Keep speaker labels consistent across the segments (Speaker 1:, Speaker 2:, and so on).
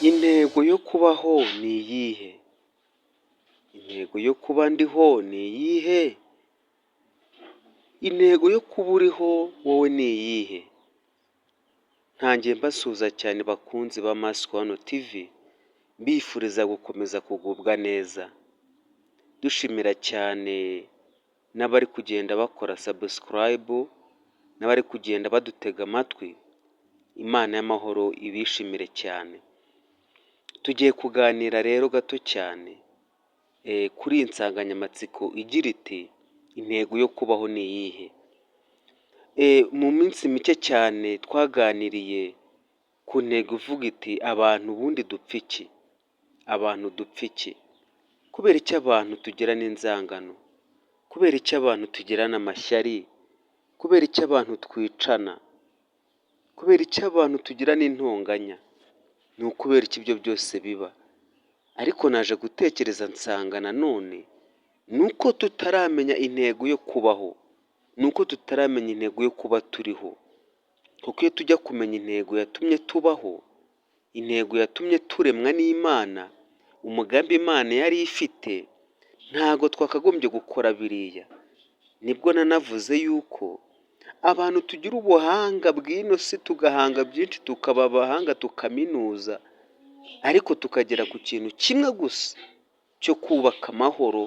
Speaker 1: Intego yo kubaho ni iyihe? Intego yo kuba ndiho ni iyihe? Intego yo kuba uriho wowe ni iyihe? Ntangiye mbasuhuza cyane bakunzi ba Masikano TV, mbifuriza gukomeza kugubwa neza. Dushimira cyane n'abari kugenda bakora subscribe n'abari kugenda badutega amatwi, Imana y'amahoro ibishimire cyane. Tugiye kuganira rero gato cyane kuri iyi nsanganyamatsiko igira iti "Intego yo kubaho ni iyihe?" Mu minsi mike cyane twaganiriye ku ntego ivuga iti "Abantu ubundi dupfa iki? Abantu dupfa iki? Kubera iki abantu tugirana inzangano? Kubera iki abantu tugirana amashyari? Kubera iki abantu twicana? Kubera iki abantu tugirana intonganya? Ni ukubera iki ibyo byose biba?" Ariko naje gutekereza nsanga nanone ni uko tutaramenya intego yo kubaho, ni uko tutaramenya intego yo kuba turiho. Kuko iyo tujya kumenya intego yatumye tubaho, intego yatumye turemwa n'Imana, umugambi Imana yari ifite, ntago twakagombye gukora biriya. Nibwo nanavuze yuko abantu tugira ubuhanga bw'ino si, tugahanga byinshi, tukaba abahanga, tukaminuza, ariko tukagera ku kintu kimwe gusa cyo kubaka amahoro,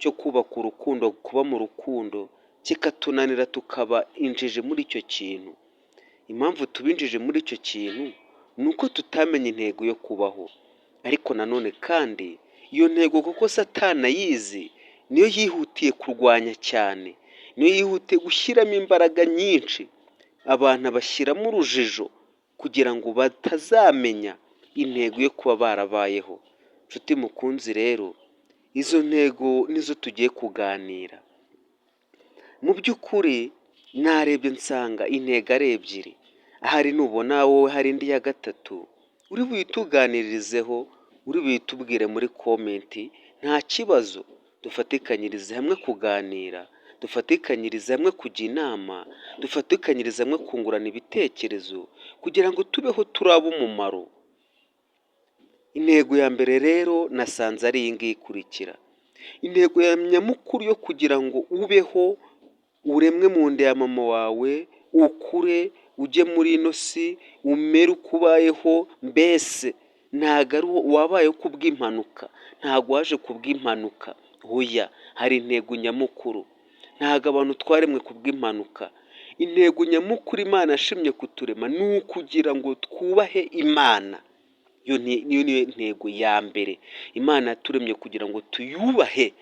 Speaker 1: cyo kubaka urukundo, kuba mu rukundo, kikatunanira, tukaba injiji muri icyo kintu. Impamvu tuba injiji muri icyo kintu ni uko tutamenye intego yo kubaho. Ariko nanone kandi iyo ntego, kuko Satani ayizi, niyo yihutiye kurwanya cyane, niyo yihutiye gushyiramo imbaraga nyinshi, abantu abashyiramo urujijo kugira ngo batazamenya intego yo kuba barabayeho. Nshuti mukunzi rero, izo ntego nizo tugiye kuganira. Mu by'ukuri narebye nsanga intego ari ebyiri. Ahari nubona wowe hari indi ya gatatu, uri buyituganirizeho, uri buyitubwire muri comment, nta kibazo. Dufatikanyirize hamwe kuganira, dufatikanyirize hamwe kujya inama, dufatikanyirize hamwe kungurana ibitekerezo kugira ngo tubeho turi ab'umumaro. Intego ya mbere rero nasanze ari iyi ngiyi ikurikira. Intego ya nyamukuru yo kugira ngo ubeho, uremwe mu nda ya mama wawe, ukure, ujye muri ino si, umere uko ubayeho, mbese ntabwo ari wabayeho kubw'impanuka, ntabwo waje kubw'impanuka, oya, hari intego nyamukuru. Ntabwo abantu twaremwe kubw'impanuka. Intego nyamukuru Imana yashimye kuturema ni ukugira ngo twubahe Imana. Iyo niyo ntego ya mbere. Imana yaturemye kugira ngo tuyubahe.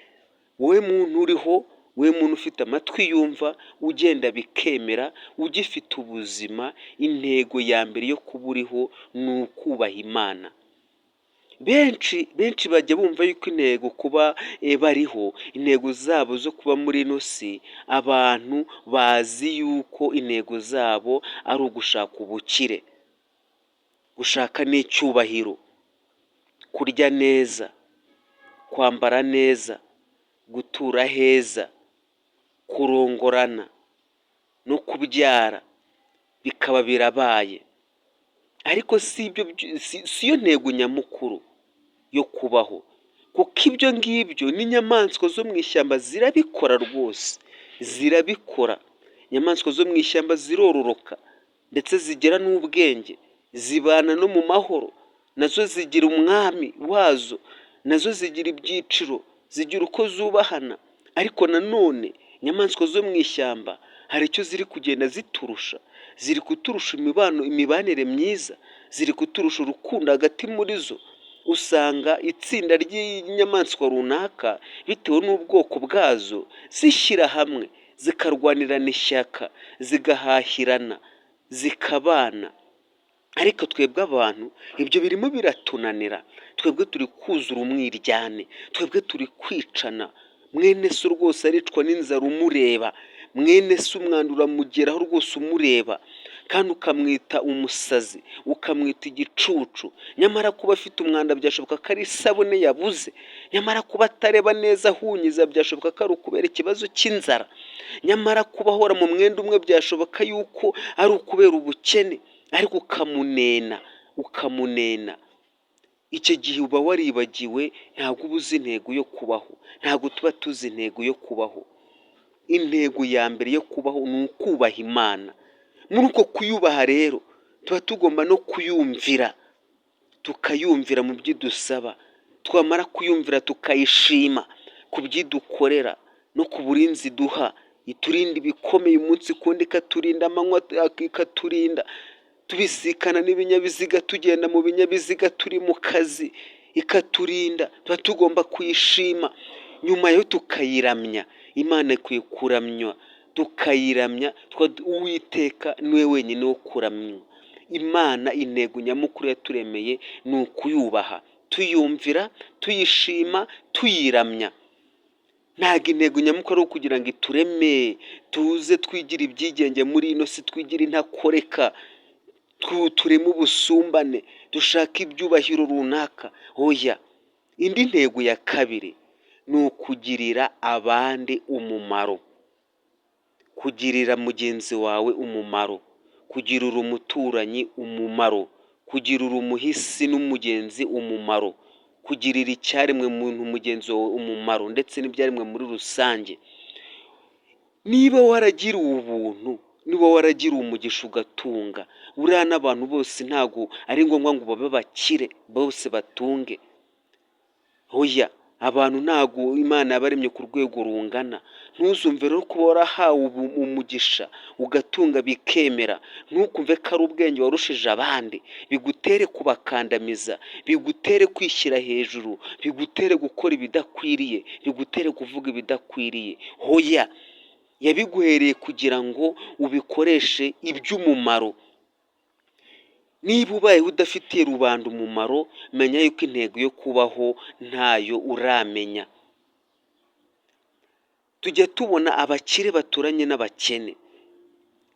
Speaker 1: Wowe muntu uriho, wowe muntu ufite amatwi yumva, ugenda bikemera, ugifite ubuzima, intego ya mbere yo kuba uriho ni ukubaha Imana. Benshi benshi bajya bumva yuko intego kuba bariho, intego zabo zo kuba muri ino si, abantu bazi yuko intego zabo ari ugushaka ubukire, gushaka n'icyubahiro, kurya neza, kwambara neza, gutura heza, kurongorana no kubyara, bikaba birabaye. Ariko si ibyo, si yo ntego nyamukuru yo kubaho, kuko ibyo ngibyo n'inyamaswa zo mu ishyamba zirabikora rwose, zirabikora. Inyamaswa zo mu ishyamba zirororoka ndetse zigira n'ubwenge, zibana no mu mahoro, nazo zigira umwami wazo, nazo zigira ibyiciro, zigira uko zubahana. Ariko nanone inyamaswa zo mu ishyamba hari icyo ziri kugenda ziturusha, ziri kuturusha imibano, imibanire myiza, ziri kuturusha urukundo hagati muri zo. Usanga itsinda ry'inyamaswa runaka, bitewe n'ubwoko bwazo, zishyira hamwe, zikarwanirana ishyaka, zigahahirana, zikabana. Ariko twebwe abantu ibyo birimo biratunanira. Twebwe turi kuzura umwiryane, twebwe turi kwicana. Mwene so rwose aricwa n'inzara umureba, mwene se umwanda uramugeraho rwose umureba, kandi ukamwita umusazi, ukamwita igicucu. Nyamara kuba afite umwanda byashoboka ko ari isabune yabuze, nyamara kuba atareba neza ahunyiza byashoboka ko ari ukubera ikibazo cy'inzara, nyamara kuba ahora mu mwenda umwe byashoboka yuko ari ukubera ubukene, ariko ukamunena, ukamunena. Icyo gihe uba waribagiwe, ntabwo uba uzi intego yo kubaho, ntabwo tuba tuzi intego yo kubaho. Intego ya mbere yo kubaho ni ukubaha Imana. Muri uko kuyubaha rero tuba tugomba no kuyumvira, tukayumvira mu byo idusaba, twamara kuyumvira tukayishima ku byo idukorera no ku burinzi iduha, iturinda ibikomeye umunsi ku wundi, ikaturinda amanywa, ikaturinda tubisikana n'ibinyabiziga, tugenda mu binyabiziga, turi mu kazi, ikaturinda, tuba tugomba kuyishima, nyuma yo tukayiramya. Imana ikwiye kuramywa, tukayiramya. Uwiteka niwe wenyine wo kuramywa. Imana intego nyamukuru yaturemeye ni ukuyubaha, tuyumvira, tuyishima, tuyiramya. Ntabwo intego nyamukuru ari ukugira ngo itureme tuze twigire ibyigenge muri ino si, twigire intakoreka, tureme ubusumbane, dushake ibyubahiro runaka. Oya, indi ntego ya kabiri ni ukugirira abandi umumaro, kugirira mugenzi wawe umumaro, kugirira umuturanyi umumaro, kugirira umuhisi n'umugenzi umumaro, kugirira icyaremwe muntu mugenzi wawe umumaro ndetse n'ibyaremwe muri rusange. Niba waragiriwe ubuntu, niba waragiriwe umugisha ugatunga, buriya n'abantu bose ntabwo ari ngombwa ngo babe abakire bose batunge. Oya, abantu ntabwo Imana yabaremye ku rwego rungana. Ntuzumve rero kuba warahawe umugisha ugatunga bikemera, ntukumve ko ari ubwenge warushije abandi, bigutere kubakandamiza, bigutere kwishyira hejuru, bigutere gukora ibidakwiriye, bigutere kuvuga ibidakwiriye. Hoya, yabiguhereye kugira ngo ubikoreshe iby'umumaro. Niba ubayeho udafitiye rubanda umumaro, menya yuko intego yo kubaho ntayo uramenya. Tujya tubona abakire baturanye n'abakene.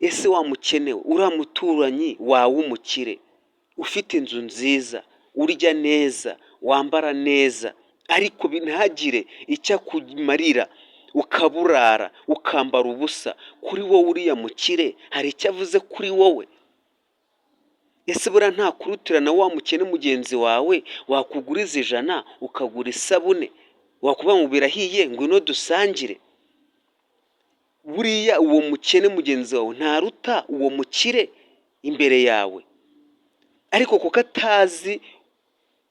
Speaker 1: Ese wa mukene we, uriya muturanyi wawe w'umukire ufite inzu nziza, urya neza, wambara neza, ariko ntagire icyo akumarira, ukaburara, ukambara ubusa, kuri wowe uriya mukire hari icyo avuze kuri wowe? Ese buriya ntakurutira na wa mukene mugenzi wawe wakuguriza 100 ukagura isabune, wakuvuga ngo birahiye ngwino dusangire? Buriya uwo mukene mugenzi wawe ntaruta uwo mukire imbere yawe? Ariko kuko atazi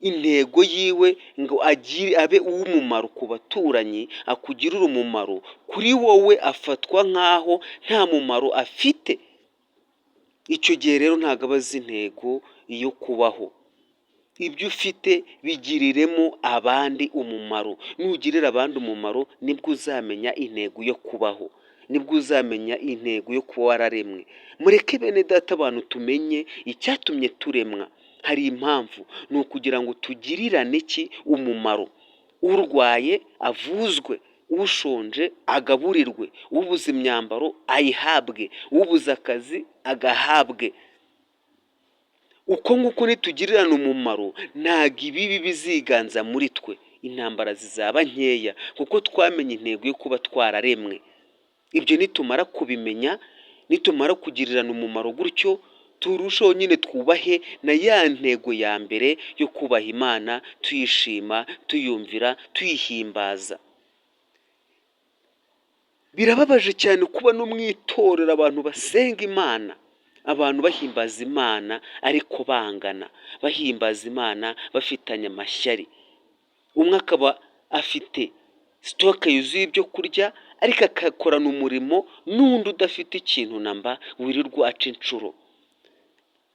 Speaker 1: intego yiwe ngo agire abe uw'umumaro ku baturanyi, akugirire umumaro, kuri wowe afatwa nk'aho nta mumaro afite. Icyo gihe rero ntabwo aba azi intego yo kubaho. Ibyo ufite bigiriremo abandi umumaro. Nugirira abandi umumaro nibwo uzamenya intego yo kubaho, nibwo uzamenya intego yo kuba wararemwe. Mureke bene data abantu tumenye icyatumye turemwa. Hari impamvu, ni ukugira ngo tugirirane iki? Umumaro. Urwaye avuzwe, ushonje agaburirwe, ubuze imyambaro ayihabwe, ubuze akazi agahabwe. Uko nguko nitugirirana umumaro ntabwo ibibi biziganza muri twe, intambara zizaba nkeya kuko twamenye intego yo kuba twararemwe. Ibyo nitumara kubimenya, nitumara kugirirana umumaro gutyo, turusheho nyine twubahe na ya ntego ya mbere yo kubaha Imana, tuyishima, tuyumvira, tuyihimbaza. Birababaje cyane kuba no mu itorero abantu basenga Imana, abantu bahimbaza Imana ariko bangana, bahimbaza Imana bafitanye amashyari. Umwe akaba afite stock yuzuye ibyo kurya ariko agakorana umurimo n'undi udafite ikintu na mba, wirirwa aca inshuro,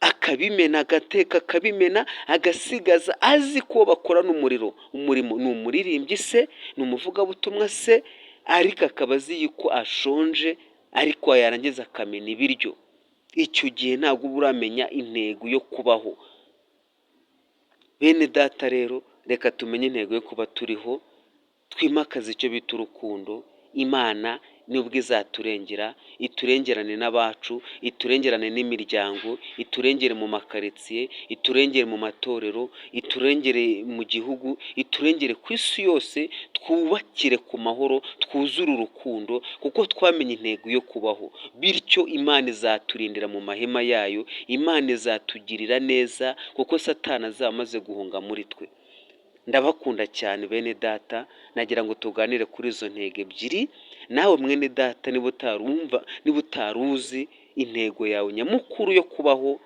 Speaker 1: akabimena, agateka akabimena, agasigaza, azi ko bakorana umurimo. Ni umuririmbyi se, ni umuvugabutumwa se, ariko akaba azi yuko ashonje, ariko yarangiza akamena ibiryo. Icyo gihe ntabwo uba uramenya intego yo kubaho. Bene data rero, reka tumenye intego yo kuba turiho, twimakaze icyo bita urukundo. Imana. Nubwo izaturengera, iturengerane n'abacu, iturengerane n'imiryango, iturengere mu makaritsiye, iturengere mu matorero, iturengere mu gihugu, iturengere ku isi yose, twubakire ku mahoro, twuzure urukundo, kuko twamenye intego yo kubaho. Bityo Imana izaturindira mu mahema yayo, Imana izatugirira neza, kuko Satani azaba amaze guhunga muri twe. Ndabakunda cyane bene data, nagira ngo tuganire kuri izo ntego ebyiri. Nawe mwene data, niba utarumva, niba utaruzi intego yawe nyamukuru yo kubaho,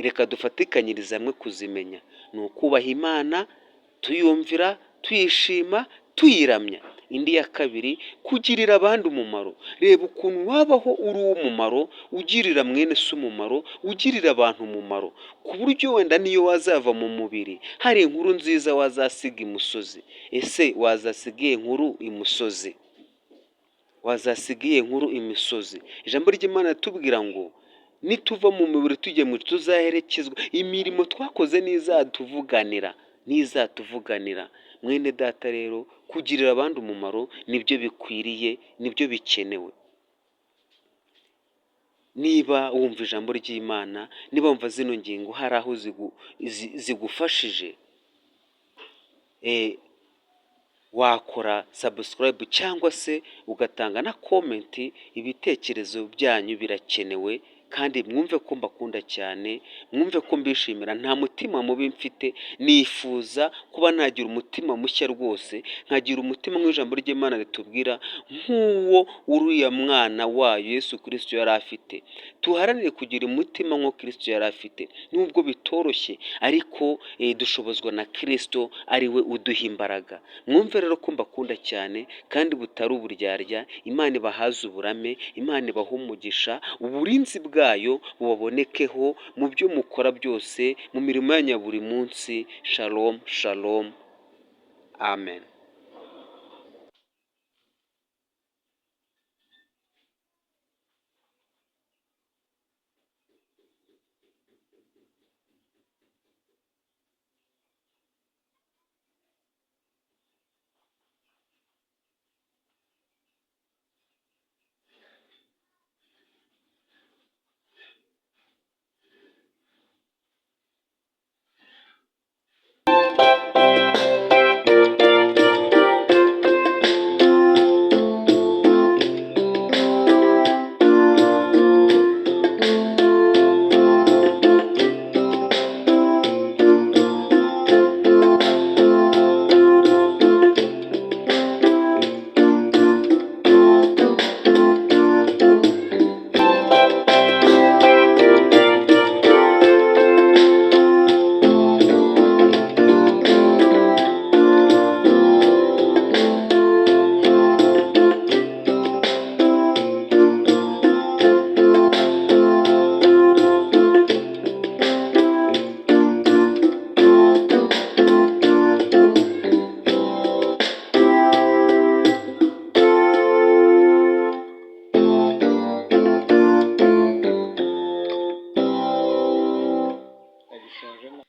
Speaker 1: reka dufatikanyirize hamwe kuzimenya. Ni ukubaha Imana, tuyumvira, tuyishima, tuyiramya. Indi ya kabiri, kugirira abandi umumaro. Reba ukuntu wabaho uri uw'umumaro, ugirira mwene se umumaro, ugirira abantu umumaro, ku buryo wenda niyo wazava mu mubiri hari inkuru nziza wazasiga imusozi. Ese wazasiga iyihe nkuru imusozi? Wazasiga iyihe nkuru imisozi? Ijambo ry'Imana ritubwira ngo nituva mu mubiri tujya mu tuzaherekezwa, imirimo twakoze n'izatuvuganira, n'izatuvuganira. Mwene data rero, kugirira abandi umumaro nibyo bikwiriye, nibyo bikenewe. Niba wumva ijambo ry'Imana, niba wumva zino ngingo hari aho zigufashije, wakora subscribe cyangwa se ugatanga na comment. Ibitekerezo byanyu birakenewe, kandi mwumve ko mbakunda cyane, mwumve ko mbishimira. Nta mutima mubi mfite, nifuza kuba nagira umutima mushya rwose, nkagira umutima nk'ijambo ry'Imana ritubwira, nk'uwo uriya mwana wayo Yesu Kristo yari afite. Tuharanire kugira umutima nk'uwo Kristo yari afite, nubwo bitoroshye, ariko dushobozwa na Kristo ari we uduha imbaraga. Mwumve rero ko mbakunda cyane kandi butari uburyarya. Imana ibahaze uburame, Imana ibahe umugisha, uburinzi bwayo bubabonekeho mu byo mukora byose, mu mirimo yanyu ya buri munsi. Shalom, shalom, amen.
Speaker 2: Agishonjemo.